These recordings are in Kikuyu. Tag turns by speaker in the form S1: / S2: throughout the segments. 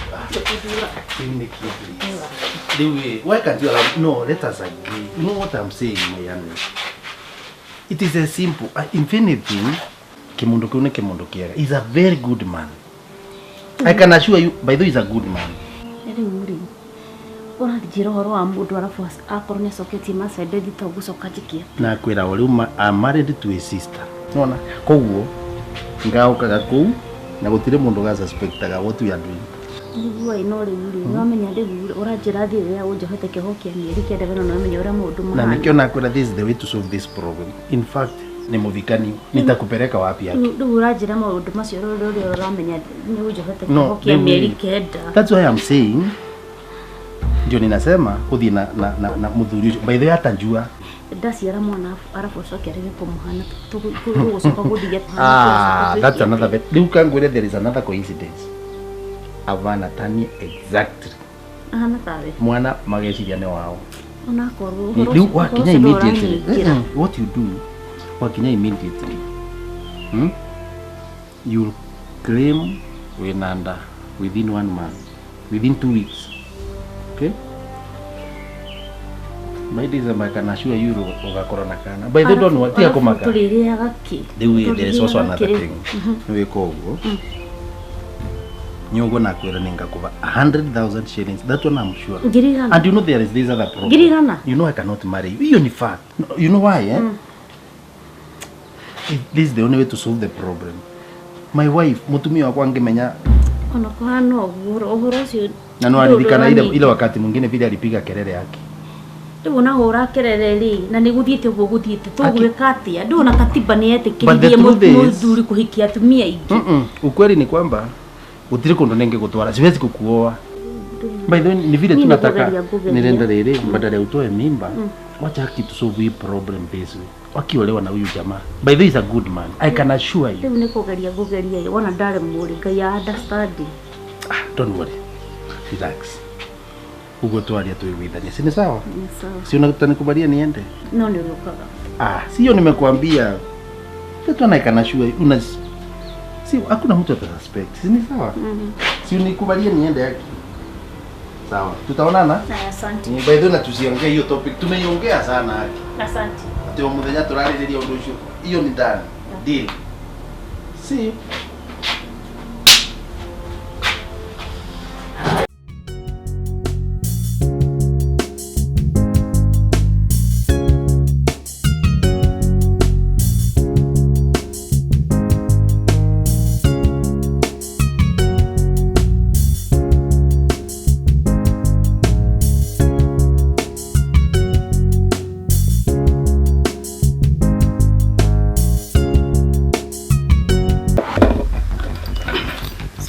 S1: Rĩu nĩ kĩ, please? Rĩu ĩ, why can't you allow? No, let us agree. You know what I'm saying, Mayane? It is a simple, if anything, kĩmũndũ kĩu nĩ kĩmũndũ kĩega. He's a very good man. I can assure you, by the way, he's a good man.
S2: Rĩu rĩ, ũranjĩra ũhoro wa mũndũ arabu akorwo nĩ acoketie Mercedes to gũcoka njĩke?
S1: Na kwĩra o rĩu I'm married to a sister. Nona koguo ngaũkaga kũu na gũtirĩ mũndũ ũgasuspectaga what we are doing.
S2: Nĩguo ĩ, no rĩu rĩ, nĩwamenya rĩu rĩ, ũranjĩra thiĩ wĩra ũnjohete kĩoho kĩa mĩeri 9 na nĩwamenya ũrĩa maũndũ
S1: na
S2: mahana.
S1: Nĩkĩo nakwĩra this is the way to solve this problem. In fact, nĩ mũthikani nitakupeleka wapi yake?
S2: Rĩu ũranjĩra maũndũ macio rĩu rĩrĩa ũramenya nĩ ũnjohete
S1: No,
S2: kĩoho kĩa
S1: rĩu
S2: mĩeri 9.
S1: That's why I'm saying, ndio ninasema uthie na mũthuri ũcio. By the way, atajua.
S2: Ndaciara mwana arabu acoke arege kũmũhana, tũgũcoka gũthiĩ?
S1: Ah, that's another bit. Rĩu kangwĩre, there is another coincidence. Avana tani exactly.
S2: Ahana tawe.
S1: Mwana mageciria nĩ wao.
S2: Onakorwo ũhoro
S1: Rĩu
S2: ũcio
S1: wakinya immediately,
S2: ũranyingĩra.
S1: What you do, wakinya immediately, You claim wĩna nda within one month, within 2 weeks, okay? By December, I can assure you ũgakorwo na kana. By the way, don't worry, tiga kũmaka.
S2: Tũrĩrĩaga kĩ?
S1: Rĩu there is also
S2: Tũrĩrĩaga
S1: another
S2: kĩ rĩu?
S1: thing. Nĩ wĩka ũguo nĩ ũguo nakwĩra nĩ ngakuva 100,000 shillings. That one I'm sure.
S2: 100,000?
S1: And you know there is this other problem.
S2: 100,000?
S1: You know I cannot marry you. Hiyo ni fact. No, you know why, eh? This is the only way to solve the problem. My wife, mutumia wakwa angĩmenya.
S2: Ona kũhana ũguo ũhoro ũcio
S1: Na no alirikana ile
S2: ndũraningĩra.
S1: ile wakati mwingine vile alipiga kelele yake.
S2: Rĩu ona hũra kerere rĩ, na nĩ gũthiĩte ũguo gũthiĩte, tũgwĩka atĩa? Ndũna katiba nĩ
S1: But the
S2: yetĩkĩririe
S1: truth is-
S2: mũthuri kũhikia atumia aingĩ.
S1: Ukweli ni kwamba gũtirĩ kũndũ ningĩgũtwara, siwezi kukuoa. By the way, ni vile
S2: Mimi
S1: tu nataka
S2: nĩkũgeria ngũgeria.
S1: nirenda rĩrĩ badala ya utoe mimba, wacha haki to solve hii problem this way. Wakiolewa na huyu jamaa. By the way, he's a good man. I can assure you.
S2: Rĩu nĩ kũgeria ngũgeria ĩ, wona ndaremwo rĩ, Ngai ya understand.
S1: Ah, don't worry. Relax. Ugo twaria tuiguithanie. Si ni sawa?
S2: Nĩ sawa.
S1: Si unanikubalia niende?
S2: No nĩ ũrĩũkaga.
S1: Ah, sio nimekuambia. Mtoto anaekana shua una si hakuna mtu atasuspect. Si ni sawa? Si unikubalie niende yake. Sawa. Tutaonana?
S2: Haya, asante.
S1: Ni by the way, na tusiongee hiyo topic. Tumeiongea sana haki.
S2: Asante.
S1: Ati o muthenya turarĩrĩria ũndũ ũcio. Hiyo ni done. Deal. See you.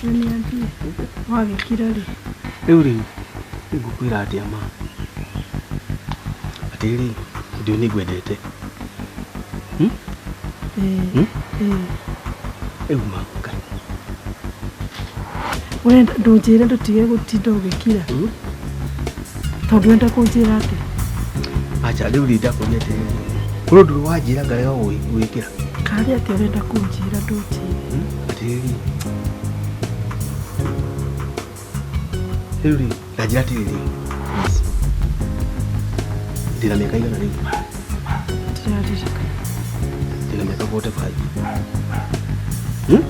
S3: Niambie, wagĩkira rĩ?
S4: Rĩu rĩ, ngũkwĩra atĩa ma atĩrĩ, ndĩ nĩ ngwendete.
S3: Ĩĩ.
S4: Hmm?
S3: Ĩĩ.
S4: Rĩu ma Ngai.
S3: Ũrenda ndũnjĩre ndũtige gũtinda ũgĩkira tondũ ũrenda kũnjĩra atĩ?
S4: Acha, rĩu rĩ, ndakũria atĩrĩrĩ, kũrĩ ũndũ wanjĩra ngarega gwĩkĩra.
S3: Karĩ atĩ ũrenda kũnjĩra ndũnjĩre?
S4: Atĩrĩrĩ, rĩu rĩ, ndanjĩra atĩrĩrĩ, please. Ndĩna mĩaka igana rĩu?
S3: Ndiraririkana.
S4: Ndĩna mĩaka 45. Hmm?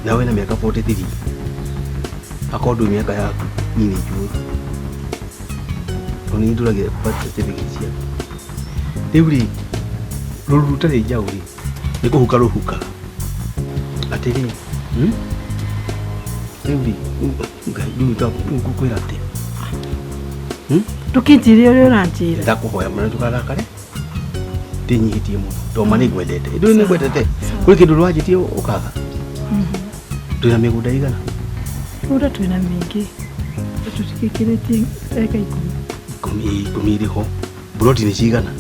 S4: Nawe na mĩaka 43, akorwo ndũĩ mĩaka yaku, niĩ nĩ njũĩ tondũ nĩ ndũragĩra birth certificate ciaku. Rĩu rĩ, rũruru rũtarĩ njaũ rĩ, nĩ kũhuka rũhukaga. Atĩrĩ, Rĩu rĩ, Ngai, rĩu ngũkwĩra atĩa?
S3: Ndũkĩnjĩre ũrĩa ũranjĩra.
S4: Ndakũhoya mũno ndũkarakare, ndĩnyihĩtie mũno tondũ ma nĩ ngwendete, ndũĩ nĩ ngwendete. Kũrĩ kĩndũ rwanjĩtie ũkaga? Ndwĩna mĩgũnda igana?
S3: Mĩgũnda twĩna mĩingĩ, tũtigĩkĩrĩtie eka 10.
S4: 10, ĩĩ, 10 irĩ ho. Mburoti nĩ cigana?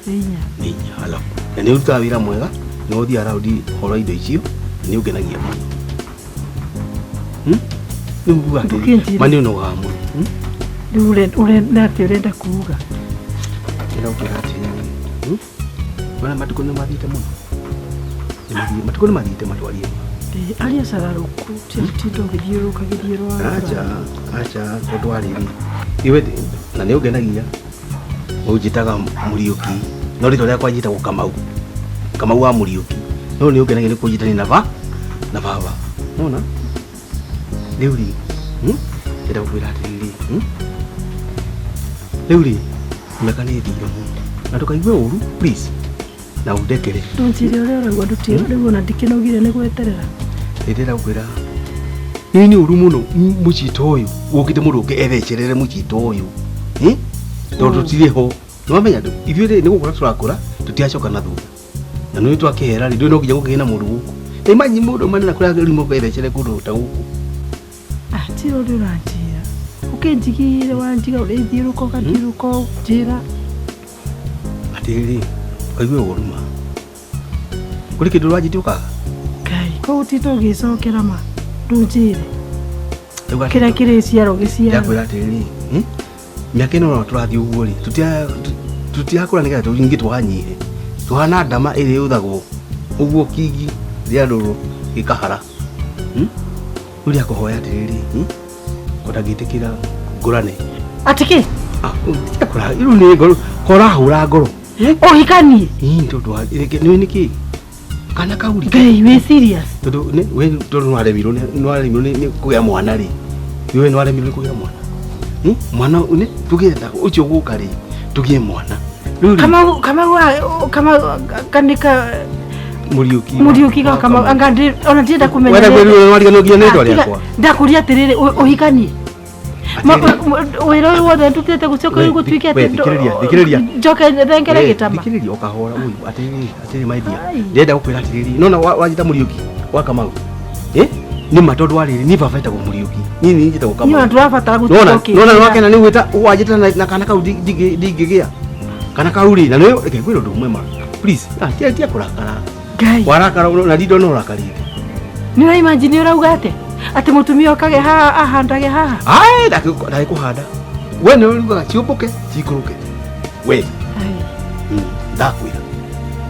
S3: Nĩ 4.
S4: Nĩ 4. Halafu na nĩ ũrutaga wĩra mwega, nĩ ũthiaga raundi horo indo icio, na nĩ ũngenagia mũno. Rĩu nguga atĩrĩ,
S3: Ndũkĩnjĩre.
S4: ma nĩ ũnogaga mũno.
S3: Rĩu ũrenda atĩ ũrenda kuga?
S4: Ndĩrenda gũkwĩra atĩrĩrĩ, Wona matukũ nĩ mathiĩte mũno. Nĩ mathiĩte, matukũ nĩ mathiĩte matwarie.
S3: Aria cararũku tiga ũgĩthiũrũrũka gĩthiũrũrũka.
S4: Acha, acha, tondũ wa rĩrĩ iwe na nĩ ũngenagia ũnjĩtaga Mũriũki no rĩtwa rĩakwa njĩtagwo Kamau, Kamau wa Mũriũki, no nĩ ũngenagia nĩ kũnjĩtania na ba na baba nona rĩu rĩ ndĩrenda gũkwĩra atĩrĩrĩ rĩu rĩ mĩaka nĩ ĩthire mũno na ndũkaigue ũru please na ũndekere.
S3: Ndũnjĩre ũrĩa ũraigua ndũtige rĩu ona ndikĩnogire nĩ gweterera.
S4: Ndĩrenda gũkwĩra nĩ nĩ ũru mũno mũcito ũyũ wũkĩte mũndũ ũngĩ ethecerere mũcito ũyũ tondũ tũtirĩ ho nĩwamenya ithuĩ rĩ nĩ gũkũra tũrakũra tũtiracoka na thutha na nĩ twakĩhera rĩ ndũĩ no nginya gũkĩgĩe na mũndũ gũkũ ta imagine mũndũ manena kũrĩa rĩu ethecere kũndũ ta gũkũ.
S3: Ah, ti ũrĩa ũranjĩra ũkĩnjigĩire wanjiga ũrĩthiũrũka ũgathiũrũka njĩra
S4: atĩrĩrĩ ũkaigue ũru ma kũrĩ kĩndũ ũranjĩtie ũkaga.
S3: Ngai koguo ũtinda ũgĩcokera ma ndũnjĩre kĩrĩa kĩrĩ ciaro gĩciaro.
S4: Ndakwĩra atĩrĩrĩ mĩaka ĩno no tũrathiĩ ũguo rĩ tũtirakũra nĩgetha tũingĩ tũganyihe tũhana ndama ĩrĩa yũthagwo ũguo kingi rĩa rũrũ gĩkahara rĩu rĩa kũhoya atĩrĩrĩ ko ndangĩtĩkĩra ngũrane
S3: atĩ kĩ
S4: tiga rĩu nĩ ngoro korahũra ngoro
S3: ũhikanie
S4: ĩĩ tondũ nĩ nĩkĩ kana kau rĩ
S3: Ngai wĩ serious
S4: tondũ we tondũ nĩwaremirwo nĩwaremirwo nĩ kũgĩa mwana rĩ we nĩwaremirwo nĩ kũgĩa mwana mwana nĩ tũgĩenda ũcio gũka rĩ tũgĩe mwana rĩu
S3: Kamau Kamau Kamau kanika
S4: Mũriũki
S3: Mũriũki ga Kamau anga ona ndienda kũmenya
S4: wenda kwĩrwo nĩwariganĩrwo nginya nĩ rĩtwa rĩakwa.
S3: Ndakũria atĩrĩrĩ ũhikanie wĩra ũyũ wothe ndutĩte gũcoka rĩu gũtuĩke atĩ
S4: thikĩrĩria
S3: njoke thengere gĩtama.
S4: Thikĩrĩria ũkahora ũyũ atĩrĩrĩ atĩrĩrĩ my dear ndĩrenda gũkwĩra atĩrĩrĩ nona wanjĩta Mũriũki wa Kamau nĩ ma tondũ wa rĩrĩ niĩ baba etagwo Mũriũki niĩ nĩ njĩtagwo Kamau.
S3: Niĩ ona ndũrabatara gũtinda ũkĩnjĩra.
S4: Nona nĩwakena nĩ gwĩta wanjĩta na kana kau ndingĩgĩa kana kau rĩ na nĩ reke ngwĩre ũndũ ũmwe ma please tiga kũrakara.
S3: Ngai
S4: warakara na ndindona ũrakarĩte.
S3: Nĩ ũra imagine ũrauga atĩa atĩ mũtumia okage haha ahandage haha.
S4: Ai ndagĩkũhanda we nĩ ũrugaga ciũmbũke cikũrũke we ndakwĩra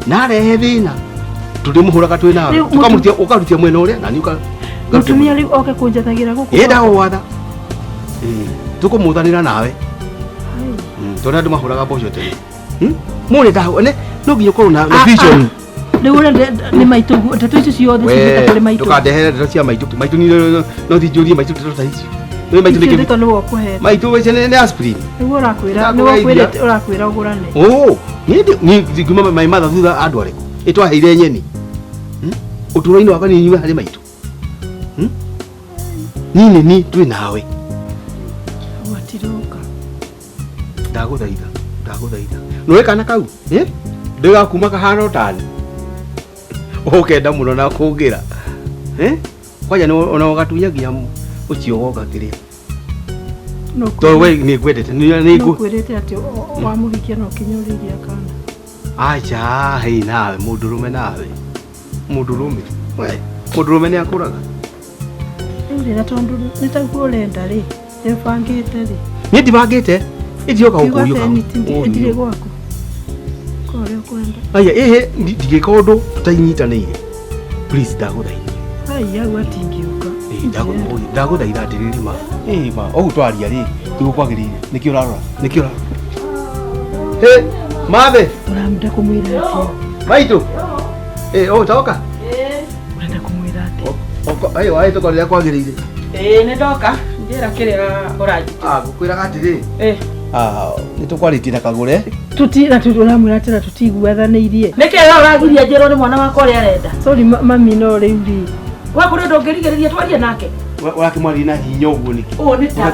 S4: narehe thĩna tũrĩmũhũraga twĩ nawe tũkamũrutia ũkarutia mwena ũrĩa na niĩ
S3: mũtumia rĩu oke kũnjathagĩra gũkũ.
S4: Ĩ ndagũgwatha tũkũmũthanĩra nawe tondũ andũ mahũraga mboco tene mũrĩ ndahũ no nginya ũkorwo na vision.
S3: Rĩu ũrĩa nĩ maitũ ndeto icio ciothe ciumĩte kũrĩ maitũ.
S4: Ndũkandehere ndeto cia maitũ maitũ no thinjũrie maitũ ndeto ta icio. Nĩ maitũ nĩ
S3: ndeto nĩwe ũkũhete
S4: maitũ we nĩ aspirin
S3: nĩguo ũrakwĩra nĩwe ũrakwĩra ũgũrane.
S4: Niĩ ndingiuma my mother thutha andũ arĩkũ ĩtwaheire nyeni ũtũũro-inĩ wakwa nĩ nyume harĩ maitũ niĩ nĩ niĩ twĩ nawe.
S3: Gũtiroka
S4: ndagũthaitha ndagũthaitha nĩũĩ kana kau ndĩgakuma kahana ũtani ũkenda mũno na kũngĩra kwanja ona ũgatunya nginya ũcio woka kĩrĩa tondũ we nĩ ngwendete
S3: nĩngwĩrĩte atĩ wamũhikia no kinya ũrĩirie kana.
S4: Acha hei nawe mũndũrũme nawe mũndũrũme we mũndũrũme nĩ akũraga.
S3: Rĩu rĩ na tondũ nĩ taguo ũrenda rĩ nĩũbangĩte rĩ.
S4: Niĩ ndibangĩte ĩndioka gũkũria
S3: ndirĩ gwaku ko ũrĩa ũkwenda.
S4: Aya ĩhĩ ndingĩka ũndũ tũtanyitanĩire please ndagũthaitha.
S3: Ai hau atingĩũka.
S4: Ndagũthaitha atĩrĩrĩ ma ĩĩ ma ũguo twaria rĩ tiguo kwagĩrĩire nĩkĩo ũrarora nĩkĩo ũrarora. Hĩ mathe
S3: ũramenda kũmwĩra atĩa
S4: maitũ ũtoka
S3: ũrenda kũmwĩra atĩa
S4: ayo wahĩtũka rĩrĩa kwagĩrĩire.
S5: Ĩĩ nĩ ndoka njĩra kĩrĩa ũranjĩta.
S4: Ngũkwĩraga atĩrĩ nĩ tũkwarĩtie na Kagũre
S3: na ũramwĩra atĩ na tũtiguathanĩirie.
S5: Nĩkĩ ũragiria njĩrwo nĩ mwana wakwa ũrĩa arenda?
S3: Sorry mami no rĩu rĩ
S5: we kũrĩ ũndũ ũngĩrigĩrĩria twarie nake.
S4: Ũrakĩmwarĩria na hinya ũguo nĩkĩ?
S5: Ũũ nĩ ta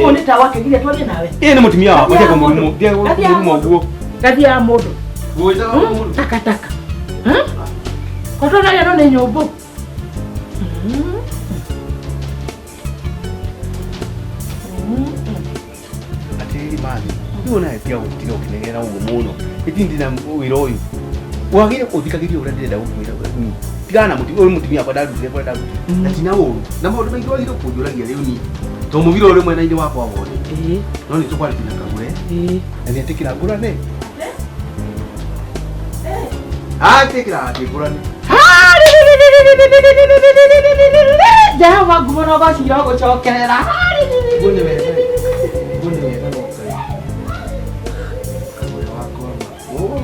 S5: ũũ nĩ ta wakĩgiria twarie nawe.
S4: Ĩĩ nĩ mũtumia wakwa tiga kũmũruma ũguo.
S5: Gathiaga mũndũ takataka kotũraria no nĩ nyũmbũ.
S4: Atĩrĩrĩ mathi rĩu nawe tiga gũtiga ũkĩnegera ũguo mũno ĩtindi na wĩra ũyũ wagĩrĩire ũthikagĩrie ũrĩa ndĩrenda gũkwĩra niĩ tigana na ũyũ mũtumia wakwa ndarutire kũrĩa ndarutire na tina ũru na maũndũ maingĩ wagĩrĩire kũnjũragia rĩu niĩ tondũ mũbira ũrĩ mwena-inĩ wakwa wothe no nĩ tũkwarĩtie na Kagũre na nĩetĩkĩra ngũrane atĩkĩra atĩ ngũrane.
S5: Jehova ngumo na ũgoci irogũcokerera.
S4: Guo nĩ wega. Guo nĩ wega no Ngai. Ũrĩa wakwa ma. Oh.